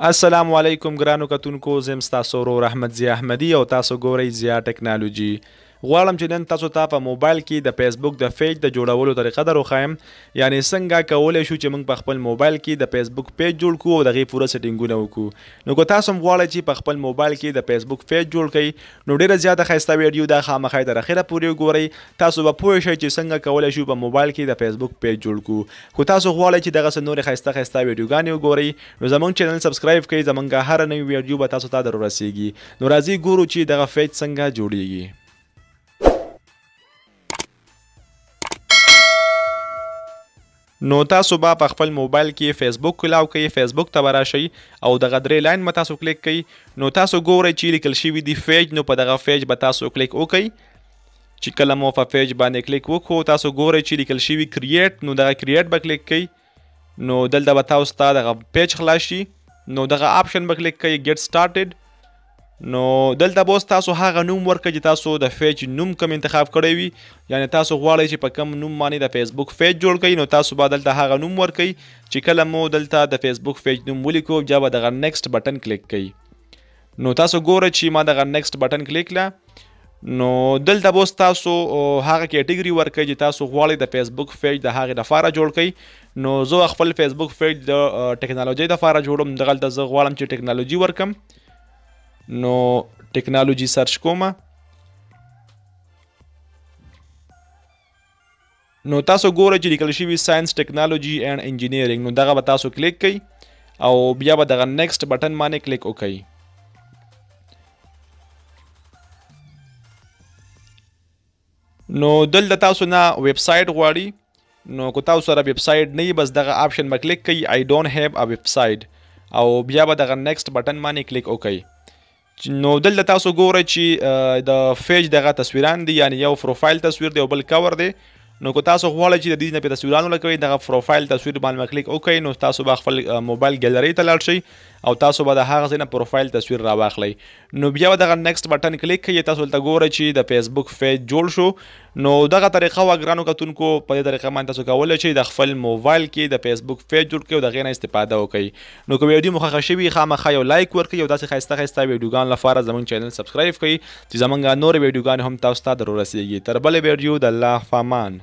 السلام علیکم ګرانو کتونکو، زه یم ستاسو ورور احمد ضیا احمدي او تاسو ګورئ ضیا ټکنالوجي. غواړم چې نن تاسو ته په موبایل کې د فیسبوک د پیج د جوړولو طریقه در وښایم، یعنی څنګه کولی شو چې موږ په خپل موبایل کې د فیسبوک پیج جوړ کړو او د هغې پوره سیټینګونه وکړو. نو که تاسو هم غواړئ چې په خپل موبایل کې د فیسبوک پیج جوړ کړئ، نو ډیره زیاته ښایسته ویډیو ده، خامخا یې تر اخره پورې وګورئ. تاسو به پوه شئ چې څنګه کولی شو په موبایل کې د فیسبوک پیج جوړ کړو. که تاسو غواړئ چې دغسې نورې ښایسته ښایسته ویډیوګانې وګورئ، نو زمونږ چینل سبسکرایب کړئ، زمونږ هره نوې ویډیو به تاسو ته در ورسیږي. نو راځئ ګورو چې دغه پیج څنګه جوړیږي. نو تاسو به په خپل موبایل کې فیسبوک کلاو کوئ، فیسبوک ته به راشئ او دغه درې لاین به تاسو کلیک کړئ. نو تاسو ګورئ چې لیکل شوي دي پیج، نو په دغه پیج به تاسو کلیک وکړئ. چې کله مو په پیج باندې کلیک وکړو، تاسو ګورئ چې لیکل شوي کریټ، نو دغه کریټ به کلیک کړئ. نو دلته به تاسو ته دغه پیج خلاص شي، نو دغه آپشن به کلیک کړئ، ګیټ سټارټډ. نو دلته به اوس تاسو هغه نوم ورکړئ چې تاسو د پیج نوم کوم انتخاب کړی وي، یعنی تاسو غواړئ چې په کوم نوم باندې د فیسبوک پیج جوړ کړئ، نو تاسو به دلته هغه نوم ورکړئ. چې کله مو دلته د فیسبوک پیج نوم ولیکو، بیا به دغه نیکسټ بټن کلیک کړئ. نو تاسو ګورئ چې ما دغه نیکسټ بټن کلیک کړه. نو دلته به اوس تاسو هغه کیټګوري ورکړئ چې تاسو غواړئ د فیسبوک پیج د هغې دپاره جوړ کړئ. نو زه خپل فیسبوک پیج د ټکنالوژۍ دپاره جوړوم، دغلته زه غواړم چې ټکنالوژي ورکړم، نو ټکنالوژي سرچ کوم. نو تاسو ګورئ چې لیکل شوي ساينس ټکنالوژي اینډ انجینیرینګ، نو دغه به تاسو کلیک کړئ او بیا به دغه نیکسټ بټن باندې کلیک وکړئ. نو دلته تاسو نه ویب سایټ غواړي، نو که تاسو سره ویب سایټ نه وي، بس دغه آپشن به کلیک کړئ، آی ډونټ هیو ا ویب سایټ، او بیا به دغه نیکسټ بټن باندې کلیک وکړئ. نو دلته تاسو ګورئ چې د پیج دغه تصویران دي، یعنی یو پروفایل تصویر دی او بل کور دی. نو که تاسو غواړئ چې د دې نه په تصویرانو لګوئ، دغه پروفایل تصویر باندې کلیک وکړئ، نو تاسو به خپل موبایل ګیلری ته لاړ شئ او تاسو به د هغه ځای نه پروفایل تصویر راواخلئ. نو بیا به دغه نیکسټ بټن کلیک کړئ، تاسو دلته ګورئ چې د فیسبوک پیج جوړ شو. نو دغه طریقه وه ګرانو کتونکو، په دې طریقه باندې تاسو کولی شئ د خپل موبایل کې د فیسبوک پیج جوړ کړئ او د هغې نه استفاده وکړئ. نو که ویډیو مو خوښه شوي، خامخا یو لایک ورکړئ او داسې ښایسته ښایسته ویډیوګانو لپاره زموږ چینل سبسکرایب کړئ چې زموږ نورې ویډیوګانې هم تاسو ته در ورسیږي. تر بلې ویډیو د الله فامان.